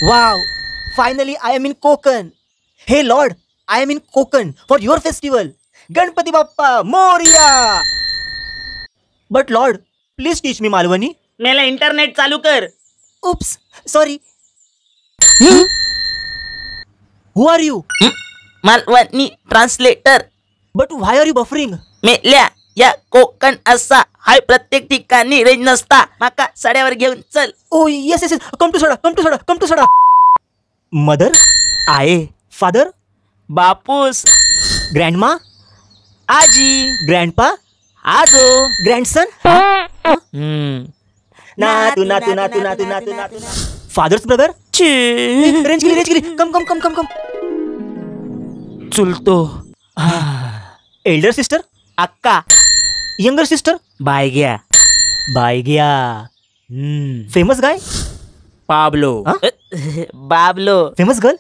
Wow, finally I am in Konkan. Hey Lord, I am in Konkan for your festival. Ganpati Bappa Morya. But Lord, please teach me Malvani. मेला internet चालू कर. Oops, sorry. Who are you? Malvani translator. But why are you buffering? मेल्या या कोकण असा हाय प्रत्येक ठिकाणी range नसता. माका सड्यावर घेऊन चल. Oh yes yes, come to sada, come to sada, come to sada. Mother आहे, फादर बापूस, ग्रँडमा आजी, ग्रँडपा आजो, ग्रँडसन, नातू नातू नातू नातू नातू नातू, फादर्स ब्रदर. रेंज गेली, रेंज गेली. Come come come come come. चुलतो. Elder sister अक्का, यंगर सिस्टर बायग्या. बायग्या. Famous guy Pablo, Bablo. Famous girl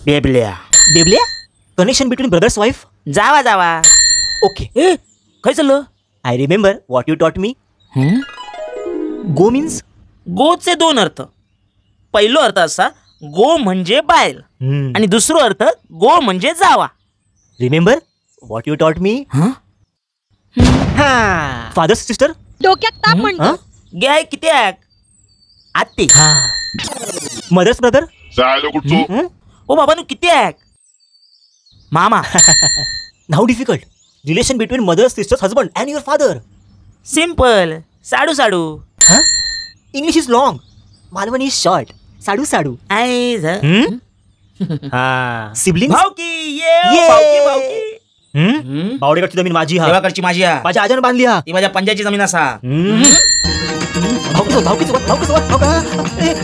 Beblya. Beblya. Connection between brothers wife. जावा जावा. ओके. ए खंय चल्लो? I remember what you taught me. Go means? गोचे दोन अर्थ. पहिलो अर्थ असा गो म्हणजे बायल आणि दुसरो अर्थ गो म्हणजे जावा. Remember what you taught me. Father sister डोक्यात ताप म्हणतो. ग्याय कित्याक आत्ती. Mother's brother. ओ बाबा नु कित्याक मामा. Now difficult relation between mother sister husband and your father. Simple. Sadu Sadu. English is long, Malvani is short. Sadu Sadu. Sibling. भावकी. ये भावकी भावकी. बावडेकडची जमीन माझी हा, देवाकडची माझी हा, माझ्या आजानं बांधली हा, ती माझ्या पंजाची जमीन असा. भावकी भावकी भावकी.